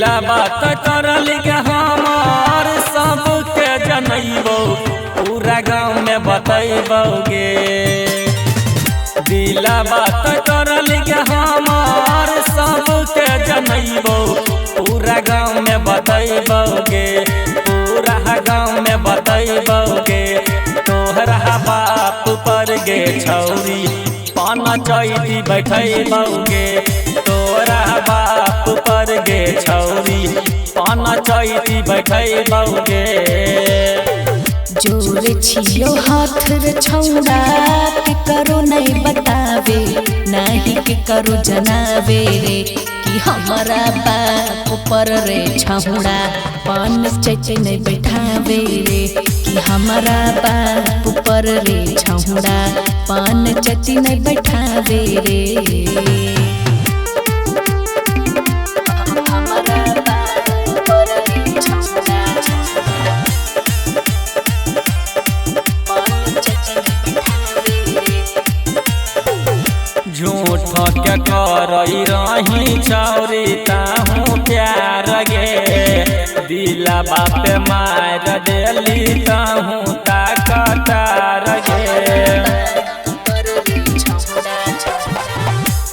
दिला बात करल के हमार सबके जनैबो पूरा गाँव में बतैबो गे। दिला बात करल के हमार सबके जनैबो पूरा गाँव में बतैबो गे, पूरा गाँव में बतैबो गे। तोहरा बाप पर गे छौरी पाना चैती बैठैबो गे, तोरा बाप पर गे छौरी पाना चैती बैठैबो गे। जोर छियो हाथ रे छौड़ा के करो नहीं बतावे, नहीं के करो जनावे रे कि हमारा बाप पर रे छौड़ा पान चैती नहीं बैठावे रे, कि हमारा बाप पर रे छौड़ा पान चैती नहीं बैठावे रे। हमारा बाप पर रे छौड़ा झूठ के करई रही छौरी ताहू प्यार गे, दिला बाप मार देली ताहू ताकतार गे।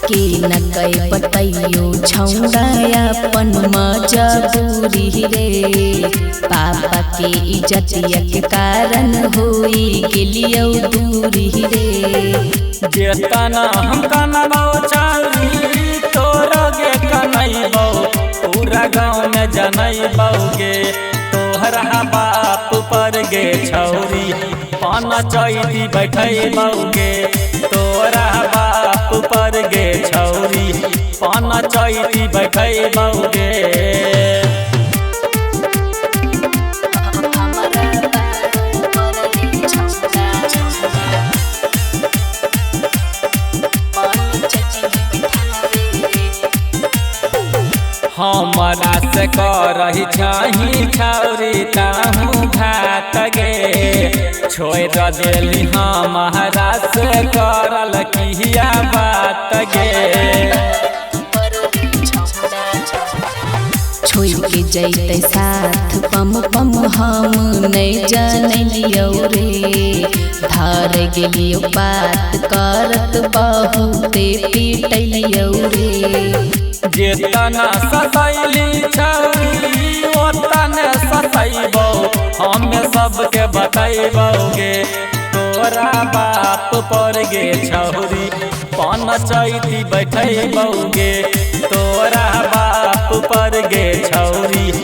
के न कई बतैयो छौड़ा अपन मजबूरी रे, पापा के इज्जतिया के कारण होई गेलियो दूरी रे। जेतना हम कनबौ छौरी तोरो गे कनैबौ पूरा गाँव में जनैबौ गे। तोहरा बाप पर गे छौरी पाना चैती बैठैबौ गे, तोरा बाप पर गे छौरी पाना चैती बैठैबौ गे। हमरा से करही छही छौरी ताहू घात गे, छोड़ देली हमरा से करल किया बात गे। छोड़ के जैते साथ पम पम हम नहीं जानलियो रे, धार गेलियो बात करत बहुते पीटलियो रे। जेतना सतैली छौरी ओतने सतैबौ हमें सबके बतैबौ गे। तोरा बाप पर गे छौरी पान चैती बैठैबौ गे, तोरा बाप पर गे छौरी